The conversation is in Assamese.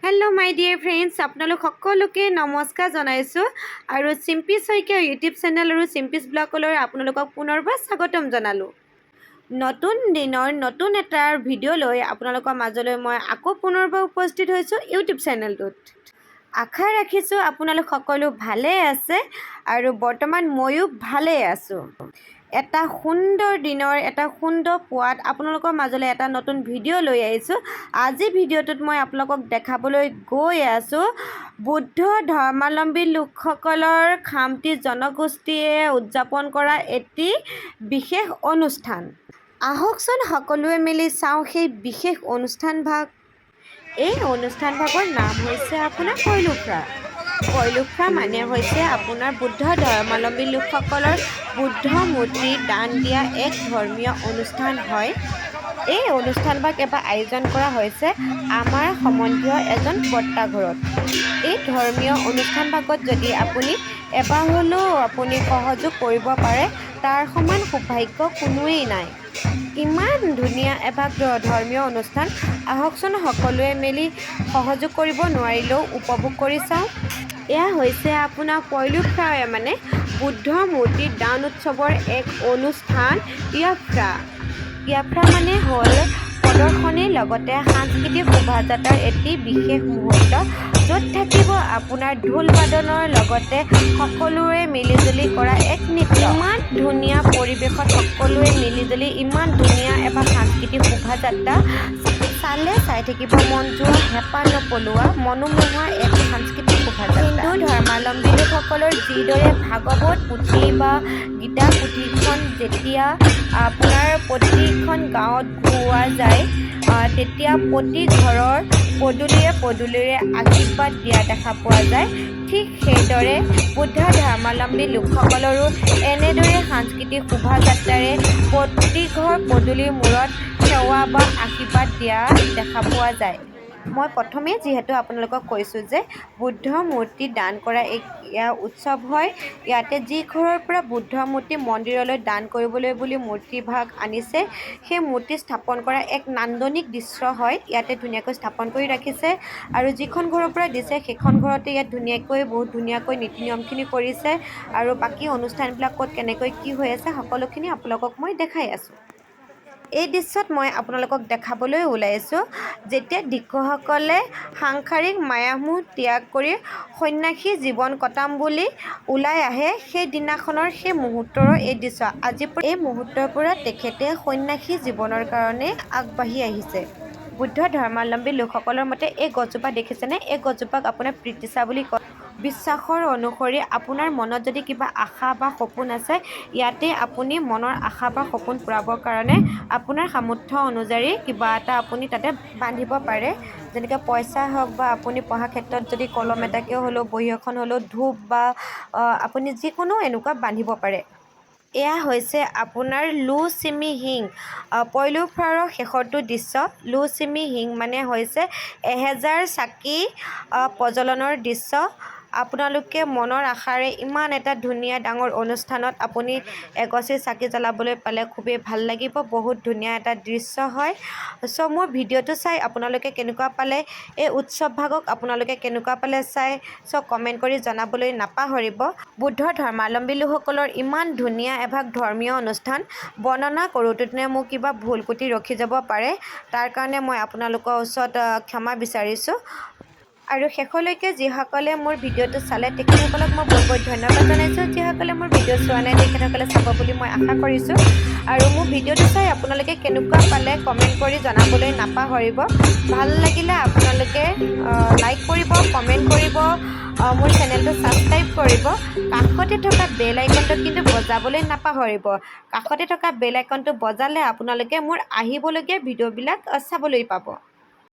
হেল্ল' মাই ডিয়াৰ ফ্ৰেণ্ডছ, আপোনালোক সকলোকে নমস্কাৰ জনাইছোঁ আৰু চিম্পী শইকীয়া ইউটিউব চেনেল আৰু চিম্পিজ ব্লগলৈ আপোনালোকক পুনৰবাৰ স্বাগতম জনালোঁ। নতুন দিনৰ নতুন এটা ভিডিঅ' লৈ আপোনালোকৰ মাজলৈ মই আকৌ পুনৰবাৰ উপস্থিত হৈছোঁ ইউটিউব চেনেলটোত। আশা ৰাখিছোঁ আপোনালোক সকলো ভালে আছে আৰু বৰ্তমান ময়ো ভালেই আছোঁ। এটা সুন্দৰ দিনৰ এটা সুন্দৰ পুৱাত আপোনালোকৰ মাজলৈ এটা নতুন ভিডিঅ' লৈ আহিছোঁ। আজি ভিডিঅ'টোত মই আপোনালোকক দেখাবলৈ গৈ আছোঁ বৌদ্ধ ধৰ্মাৱলম্বী লোকসকলৰ খামতি জনগোষ্ঠীয়ে উদযাপন কৰা এটি বিশেষ অনুষ্ঠান। আহকচোন, সকলোৱে মিলি চাওঁ সেই বিশেষ অনুষ্ঠানভাগ। এই অনুষ্ঠানভাগৰ নাম হৈছে আপোনাৰ পৈলুফ্ৰা। পৈলুফ্ৰা মানে হৈছে আপোনাৰ বুদ্ধ ধৰ্মাৱলম্বী লোকসকলৰ বুদ্ধ মূৰ্তি দান দিয়া এক ধৰ্মীয় অনুষ্ঠান হয়। এই অনুষ্ঠানভাগ এবাৰ আয়োজন কৰা হৈছে আমাৰ সম্বন্ধীয় এজন বৰ্তা ঘৰত। এই ধৰ্মীয় অনুষ্ঠানভাগত যদি আপুনি এবাৰ হ'লেও আপুনি সহযোগ কৰিব পাৰে, তাৰ সমান সৌভাগ্য কোনোৱেই নাই। ইমান ধুনীয়া এভাগ ধৰ্মীয় অনুষ্ঠান। আহকচোন, সকলোৱে মিলি সহযোগ কৰিব নোৱাৰিলেও উপভোগ কৰি চাওঁ। এয়া হৈছে আপোনাৰ পৈলুফ্ৰা, মানে বুদ্ধ মূৰ্তি দান উৎসৱৰ এক অনুষ্ঠান য়াফ্ৰা। য়াফ্ৰা মানে হ'ল প্ৰদৰ্শনীৰ লগতে সাংস্কৃতিক শোভাযাত্ৰাৰ এটি বিশেষ মুহূৰ্ত, য'ত থাকিব আপোনাৰ ঢোল বাদনৰ লগতে সকলোৰে মিলিজুলি কৰা এক নৃত্য। ইমান ধুনীয়া পৰিৱেশত সকলোৱে মিলিজুলি ইমান ধুনীয়া এভাগ সাংস্কৃতিক শোভাযাত্ৰা চালে চাই থাকিব মন যোৱা, হেঁপাহ নপলোৱা মনোমোহা এক সাংস্কৃতিক শোভাযাত্ৰা। হিন্দু ধৰ্মাৱলম্বী লোকসকলৰ যিদৰে ভাগৱত পুথি বা গীতা পুথিখন যেতিয়া আপোনাৰ প্ৰতিখন গাঁৱত গোৱা যায়, তেতিয়া প্ৰতি ঘৰৰ পদূলিয়ে পদূলিৰে আশীৰ্বাদ দিয়া দেখা পোৱা যায়, ঠিক সেইদৰে বুদ্ধ ধৰ্মাৱলম্বী লোকসকলৰো এনেদৰে সাংস্কৃতিক শোভাযাত্ৰাৰে প্ৰতিঘৰ পদূলিৰ মূৰত সেৱা বা আশীৰ্বাদ দিয়া দেখা পোৱা যায়। মই প্ৰথমেই যিহেতু আপোনালোকক কৈছোঁ যে বুদ্ধ মূৰ্তি দান কৰা এক এয়া উৎসৱ হয়। ইয়াতে যি ঘৰৰ পৰা বুদ্ধ মূৰ্তি মন্দিৰলৈ দান কৰিবলৈ বুলি মূৰ্তিভাগ আনিছে, সেই মূৰ্তি স্থাপন কৰা এক নান্দনিক দৃশ্য হয়। ইয়াতে ধুনীয়াকৈ স্থাপন কৰি ৰাখিছে আৰু যিখন ঘৰৰ পৰা দিছে, সেইখন ঘৰতে ইয়াত ধুনীয়াকৈ, বহুত ধুনীয়াকৈ নীতি নিয়মখিনি কৰিছে আৰু বাকী অনুষ্ঠানবিলাক ক'ত কেনেকৈ কি হৈ আছে, সকলোখিনি আপোনালোকক মই দেখাই আছোঁ। এই দৃশ্যত মই আপোনালোকক দেখাবলৈ ওলাইছোঁ যেতিয়া ভিক্ষুসকলে সাংসাৰিক মায়ামোহ ত্যাগ কৰি সন্যাসী জীৱন কটাম বুলি ওলাই আহে, সেই দিনাখনৰ সেই মুহূৰ্তৰ এই দৃশ্য। আজি এই মুহূৰ্তৰ পৰা তেখেতে সন্যাসী জীৱনৰ কাৰণে আগবাঢ়ি আহিছে। বুদ্ধ ধৰ্মাৱলম্বী লোকসকলৰ মতে এই গছজোপা দেখিছেনে? এই গছজোপাক আপোনাৰ প্ৰীতিচা বুলি কয়। বিশ্বাসৰ অনুসৰি আপোনাৰ মনত যদি কিবা আশা বা সপোন আছে, ইয়াতে আপুনি মনৰ আশা বা সপোন পূৰাবৰ কাৰণে আপোনাৰ সামৰ্থ্য অনুযায়ী কিবা এটা আপুনি তাতে বান্ধিব পাৰে। যেনেকৈ পইচা হওক বা আপুনি পঢ়া ক্ষেত্ৰত যদি কলম এটাকে হ'লেও, বহী এখন হ'লেও, ধূপ বা আপুনি যিকোনো এনেকুৱা বান্ধিব পাৰে। এয়া হৈছে আপোনাৰ লু চিমি হিং পয়লুফাৰৰ শেষৰটো দৃশ্য। লু চিমি হিং মানে হৈছে 1000 চাকি প্ৰজ্বলনৰ দৃশ্য। আপোনালোকে মনৰ আশাৰে ইমান এটা ধুনীয়া ডাঙৰ অনুষ্ঠানত আপুনি এগছি চাকি জ্বলাবলৈ পালে খুবেই ভাল লাগিব। বহুত ধুনীয়া এটা দৃশ্য হয়। চ' মোৰ ভিডিঅ'টো চাই আপোনালোকে কেনেকুৱা পালে, এই উৎসৱ ভাগক আপোনালোকে কেনেকুৱা পালে চাই, চ' কমেণ্ট কৰি জনাবলৈ নাপাহৰিব। বুদ্ধ ধৰ্মাৱলম্বী লোকসকলৰ ইমান ধুনীয়া এভাগ ধৰ্মীয় অনুষ্ঠান বৰ্ণনা কৰোঁতে মোৰ কিবা ভুল ক্ৰুটি ৰখি যাব পাৰে, তাৰ কাৰণে মই আপোনালোকৰ ওচৰত ক্ষমা বিচাৰিছোঁ। আৰু শেষলৈকে যিসকলে মোৰ ভিডিঅ'টো চালে, তেখেতসকলক মই বহুত বহুত ধন্যবাদ জনাইছোঁ। যিসকলে মোৰ ভিডিঅ' চোৱা নাই, তেখেতসকলে চাব বুলি মই আশা কৰিছোঁ। আৰু মোৰ ভিডিঅ'টো চাই আপোনালোকে কেনেকুৱা পালে কমেণ্ট কৰি জনাবলৈ নাপাহৰিব। ভাল লাগিলে আপোনালোকে লাইক কৰিব, কমেণ্ট কৰিব, মোৰ চেনেলটো ছাবস্ক্ৰাইব কৰিব। কাষতে থকা বেল আইকনটো কিন্তু বজাবলৈ নাপাহৰিব। কাষতে থকা বেল আইকনটো বজালে আপোনালোকে মোৰ আহিবলগীয়া ভিডিঅ'বিলাক চাবলৈ পাব।